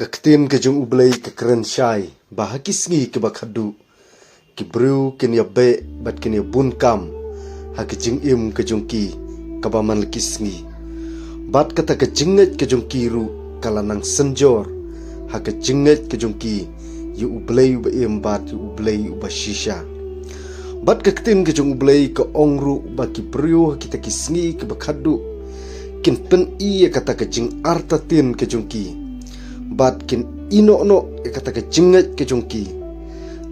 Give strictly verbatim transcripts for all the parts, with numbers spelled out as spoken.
Ka ktien ka jong U Blei ka kren shai ba ha ki sngi kiba khadduh, ki briew kin ïa beh bad kin ïa bun kam ha ka jingim ka jong ki kaba man la ki sngi. Bad kata ka jingngeit ka jong ki ruh ka la nang synjor ha ka jingngeit ka jong ki ïa U Blei uba im bad ïa U Blei uba shisha. Bad ka ktien ka jong U Blei ka ong ruh ba ki briew ha kita ki sngi kiba khadduh kin pyni ïa kata ka jingartatien ka jong ki, bad kin ïehnoh noh ïa kata ka jingngeit ka jong ki.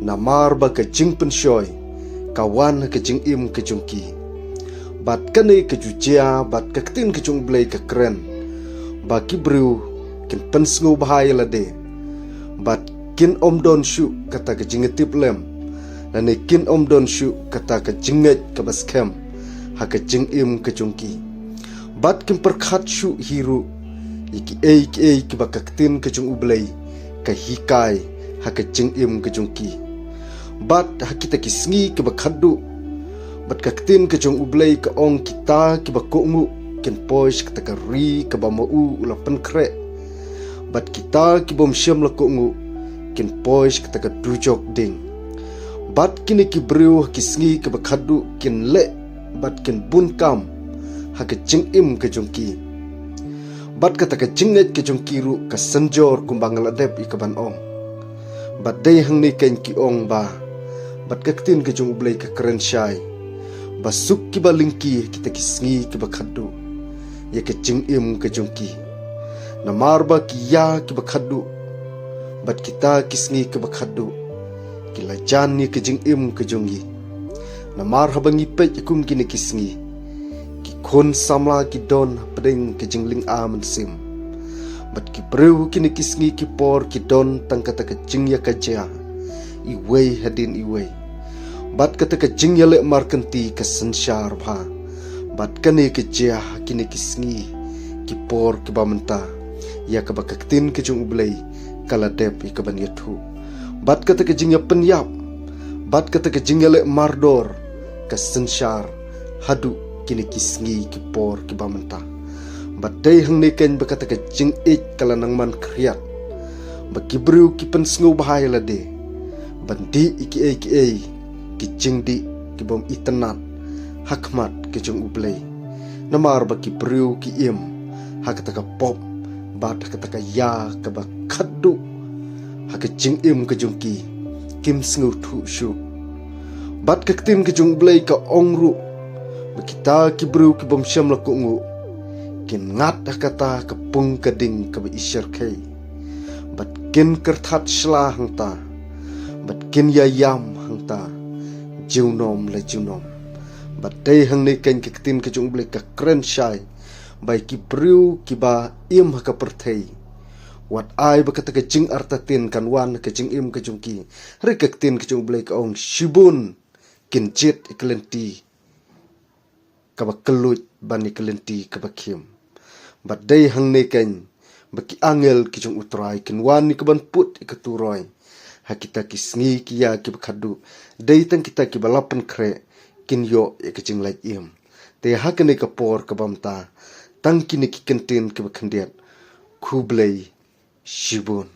Namar ba ka jingpynshoi ka wan ha ka jingim ka jong ki. Bad kane ka ju jia, bad ka ktien ka jong U Blei ka kren ba ki briew kin pynsngewbha ïa lade, bad kin ym don shuh kata ka jingïatiplem, lane kin ym don shuh kata ka jingngeit kaba skhem ha ka jingim ka jong ki. Bad kin pyrkhat shuh hi ruh ïa kiei kiei kiba ka ktien ka jong U Blei ka hikai ha ka jingim ka jong ki. Bad ha kita ki sngi kiba khadduh, bad ka ktien ka jong U Blei ka ong, kita kiba kohnguh kin poi sha kata ka ri kaba ma u u la pynkhreh, bad kita ki bym shym la kohnguh kin poi sha kata ka dujok ding. Bad kine ki briew ha ki sngi kiba khadduh kin leh bad kin bun kam ha ka jingim ka jong ki. Bad kata ka jingngeit ka jong ki ruh ka synjor kumba nga la dep ïa ka ban ong. Bad dei hangne keiñ ki ong ba, bad ka ktien ka jong U Blei ka kren shai ba suk kiba lyngkhi ha kita ki sngi kiba khadduh ïa ka jingim ka jong ki. Namar ba ki ïa kiba khadduh, bad kita ki sngi kiba khadduh, ki la jan ïa ka jingim ka jong ngi. Namar haba ngi peit ïa kum kine ki sngi, ki khun samla ki don hapdeng ka jinglynga mynsiem. Bad ki briew kine ki sngi ki por ki don tang kata ka jingïakajia iwei hadien iwei. Bad kata ka jingïaleh markynti ka synshar bha. Bad kane ka jia ha kine ki sngi ki por kiba mynta, ïa kaba ka ktien ka jong U Blei ka la dep ïa ka ban ïathuh. Bad kata ka jingïapynïap, bad kata ka jingïaleh mardor ka synshar haduh kine ki sngi ki por kiba mynta. Bad dei hangne keiñ ba kata ka jingïeit ka la nang man khriat, ba ki briew ki pynsngewbha ïa lade ban dih ïa kiei kiei ki jingdih ki bym itynnad ha khmat ka jong U Blei. Namar ba ki briew ki im ha kata ka pop bad ha kata ka ïa kaba khadduh ha ka jingim ka jong ki, kim sngewthuh shuh. Bad ka ktien ka jong U Blei ka ong ruh ba kita ki briew ki bym shym la kohnguh kin ngat ha kata ka pung ka ding kaba i shyrkhei, bad kin kyrthat shla hangta, bad kin ïaïam hangta junom la junom. Bad dei hangne keiñ ka ktien ka jong U Blei ka kren shai ba ïa ki briew kiba im ha ka pyrthei, wat ai ba kata ka jingartatien kan wan ha ka jingim ka jong ki. Hynrei ka ktien ka jong U Blei ka ong, shibun kin jied ïa ka lynti kaba kylluid ban ïa ka lynti kaba khim. Bad dei hangne keiñ ba ki angel ki jong U Trai kin wan ïa ka ban put ïa ka turoi. Ha kita ki sngi ki ïa kiba khadduh, dei tang kita kiba la pynkhreh kin ïoh ïa ka jinglait im. Te ha kane ka por kaba mynta, tang kine ki kyntien kiba khyndiat. Khublei shibun.